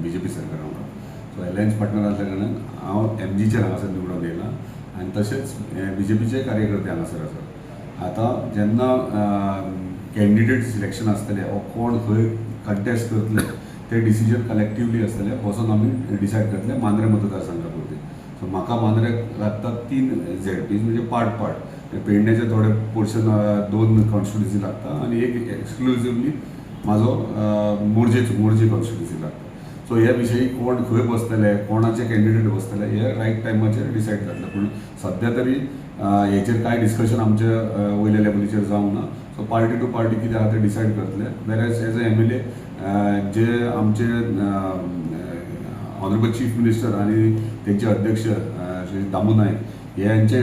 BJP सरकारा वांगडा. So alliance partner आसल्या कारणान हांव एमजीचेर हांगासर निवडून येयला आनी तशेंच बीजेपीचे कार्यकर्ते हांगासर आसात. आतां जेन्ना कॅन्डिडेट सिलेक्शन आसतलें वो कोण खंय कंटेस्ट करतले ते डिसिजन कलेक्टिवली आसतलें, बसोन आमी डिसायड करतले मांद्रें मतदारसंघा पुरते. सो म्हाका मांद्रें लागता 3 झेडपीज, म्हणजे पार्ट पार्ट, पेडण्याचे थोडे पोर्शन 2 कॉन्स्टिट्युन्सी लागता आनी एक एक्सक्लुजिवली म्हाजो मोरजे कॉन्स्टिट्युन्सी लागता. सो हे विशयी कोण खंय बसतले, कोणाचे कॅन्डिडेट बसतले हे रायट टायमाचेर डिसायड जातले. पूण सद्या तरी हेचेर कांय डिस्कशन आमचे वयल्या लेवलीचेर जावंक ना. सो पार्टी टू पार्टी कितें आहा तें डिसायड करतले. वेरेज एज अ MLA जे आमचे ऑनरेबल चीफ मिनिस्टर आनी तेंचे अध्यक्ष श्री दामू नायक हेंचे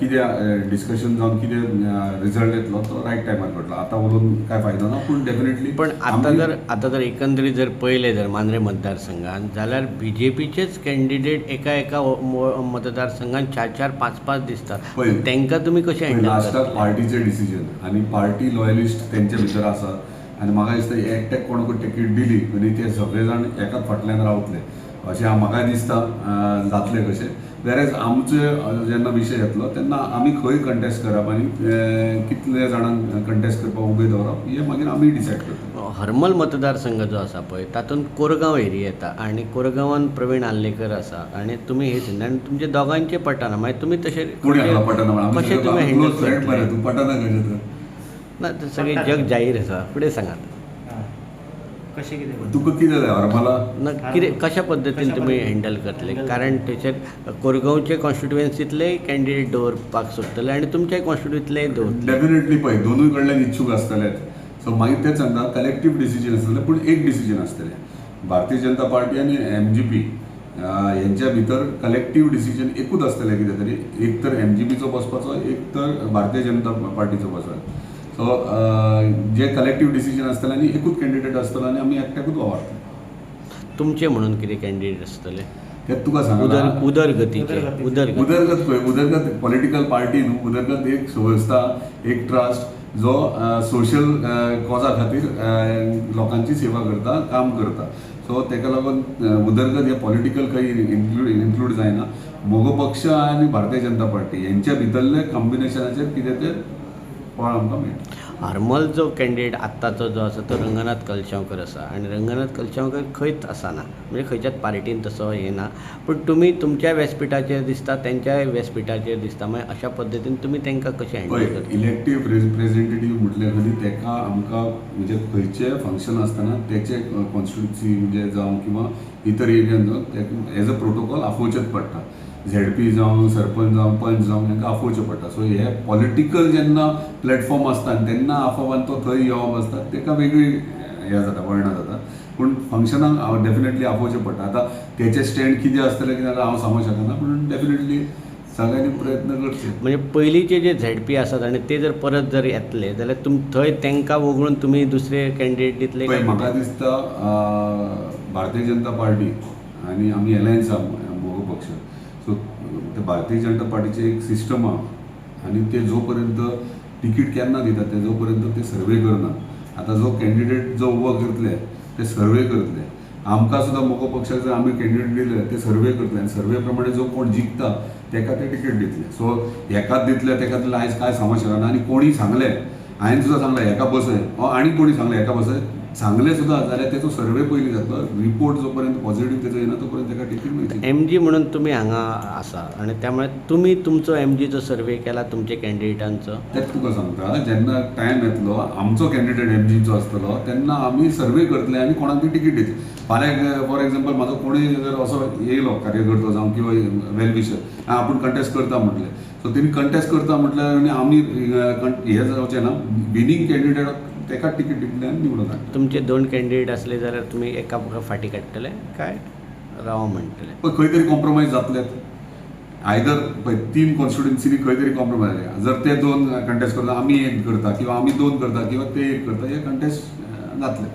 कितें डिस्कशन जावन कितें रिजल्ट येतलो तो रायट टायमार कळटलो. आतां उलोवन कांय फायदो ना, पूण डेफिनेटली. पण आतां जर एकंदरीत जर पळयलें जर मांद्रें मतदारसंघान जाल्यार बीजेपीचेच कॅन्डिडेट एका एका मतदारसंघान 4 4 5 5 दिसतात, तांकां तुमी कशें हँडल लास्टाक पार्टीचें डिसिजन आनी पार्टी लॉयलिस्ट तेंचे भितर आसा आनी म्हाका दिसता एकट्याक कोणाकूय तिकीट दिली आनी ते सगळे जाण एकाच फाटल्यान रावतले अशें म्हाका दिसता जातलें कशें. वेरेज आमचे जेन्ना विशय येतलो तेन्ना आमी खंय कंटेस्ट करप आनी कितले जाणांक कंटेस्ट करपाक उबे दवरप हें मागीर आमी डिसायड करतले. हरमल मतदारसंघ जो आसा पळय तातूंत कोरगांव एरिया येता आनी कोरगांवान प्रवीण आर्लेकर आसा आनी तुमी हे आनी तुमचे दोगांयचे पटाना, मागीर तुमी तशें कशें तुमी हँडल करतले? तूं पटाना कशें तर ना, ते सगळें जग जाहीर आसा. फुडें सांगात कशें कितें तुका कितें जाय हरमला ना, कितें कशा पद्दतीन तुमी हँडल करतले? कारण थंयसर कोरगांवचे कॉन्स्टिट्युएन्सींतले कॅन्डिडेट दवरपाक सोदतले आनी तुमच्या कॉन्स्टिट्युएन्सींतलेय दवरतले. डेफिनेटली पळय दोनूय कडल्यान इच्छूक आसतलेच. सो मागीर तेच सांगता कलेक्टीव डिसिजन आसतलें, पूण एक डिसिजन आसतलें. भारतीय जनता पार्टी आनी एमजीपी हेंच्या भितर कलेक्टीव डिसिजन एकूच आसतलें कितें तरी, एक तर एमजीपीचो बसपाचो, एक तर भारतीय जनता पार्टीचो बसपाचो. सो जे कलेक्टीव डिसिजन आसतलें आनी एकूच कॅन्डिडेट आसतलो आनी आमी एकट्याकूच वावरतले. तुमचे म्हणून कितें कॅन्डिडेट आसतले तें तुका सांगला. उदरगतीचे उदरगत पळय, उदरगत पॉलिटिकल पार्टी न्हू, उदरगत एक संस्था, एक ट्रस्ट जो सोशल कॉजा खातीर लोकांची सेवा करता, काम करता. सो तेका लागून उदरगत हे पॉलिटिकल खंय इन्क्लूड जायना. मोगो पक्ष आनी भारतीय जनता पार्टी हेंच्या भितरले कॉम्बिनेशनाचेर कितें तें फळ आमकां मेळटा. हरमल जो कॅन्डिडेट आत्ताचो जो आसा तो रंगनाथ कलशांवकर आसा आनी रंगनाथ कलशांवकर खंयच आसना, म्हणजे खंयच्याच पार्टीन तसो हें ना, पूण तुमी तुमच्या व्यासपिठाचेर दिसता, तेंच्याय व्यासपिठाचेर दिसता, मागीर अशा पद्दतीन तुमी तांकां कशें हँडल करता? इलेक्टीव रिप्रेझेंटेटीव म्हटल्यार खातीर तेका आमकां म्हणजे खंयचें फंक्शन आसतना तेचे कॉन्स्टिट्युन्सी म्हणजे जावं किंवा इतर एरियान जावं तेका एज अ प्रोटोकॉल आफोवचेंच पडटा. झेडपी जावं, सरपंच जावं, पंच जावं, तांकां आफोवचें पडटा. सो हे पॉलिटिकल जेन्ना प्लॅटफॉर्म आसता आनी तेन्ना आफोवप आनी तो थंय येवप आसता तेका वेगळी हें जाता, वळणां जाता. पूण फंक्शनाक हांव डेफिनेटली आफोवचें पडटा. आतां तेचें स्टँड कितें आसतलें कितें हांव सांगूंक शकना, पूण डेफिनेटली सगळ्यांनी प्रयत्न करचे. म्हणजे पयलींचे जे झेडपी आसात आनी ते जर परत जर येतले जाल्यार तुम थंय तांकां वगळून तुमी दुसरे कॅन्डिडेट दितले? पळय म्हाका दिसता भारतीय जनता पार्टी आनी आमी एलायन्स आहा मोगो पक्ष, सो ते भारतीय जनता पार्टीचे एक सिस्टम आहा आनी ते जो पर्यंत तिकीट केन्ना दिता ते जो पर्यंत ते सर्वे करना. आतां जो कॅन्डिडेट जो उबो करतले ते सर्वे करतले. आमकां सुद्दां मोगो पक्षाक जर आमी कॅन्डिडेट दिले ते सर्वे करतले आनी सर्वे प्रमाणे जो कोण जिखता तेका ते तिकीट दितले. सो हेकाच दितले तेका दितले आयज कांय सांगूंक शकना. आनी कोणी सांगलें, हांवें सुद्दां सांगलें हेका बसय, आनी कोणी सांगलें हेका बसय, सांगलें सुद्दां जाल्यार तेचो सर्वे पयलीं जातलो, रिपोर्ट जो पर्यंत पॉझिटिव्ह तेचो येना तो पर्यंत तेका तिकीट मेळची. एम जी म्हणून तुमी हांगा आसा आनी त्यामुळे तुमी तुमचो एम जीचो सर्वे केला तुमच्या कॅन्डिडेटांचो? तेच तुका सांगता, जेन्ना टायम येतलो आमचो कॅन्डिडेट एम जीचो आसतलो तेन्ना आमी सर्वे करतले आनी कोणाक ती तिकीट दितले. फाल्यां फॉर एक्झाम्पल म्हाजो कोणूय जर असो येयलो कार्यकर्तो जावं किंवा वेल विशर आपूण कंटेस्ट करता म्हटलें, सो तेणी कंटेस्ट करता म्हटल्यार आनी आमी हें जावचें ना, विनींग कॅन्डिडेट तेका तिकीट दितले आनी निवडून हाडटले. तुमचे 2 कॅन्डिडेट आसले जाल्यार तुमी एका फाटी काडटले काय राव म्हणटले? पळय खंय तरी कॉम्प्रोमायज जातलेच. आयदर पळय 3 कॉन्स्टिट्युन्सीनी खंय तरी कॉम्प्रोमायज जालें, जर ते 2 कंटेस्ट करता आमी 1 करता किंवा आमी 2 करता किंवा ते 1 करता, हे कंटेस्ट जातले.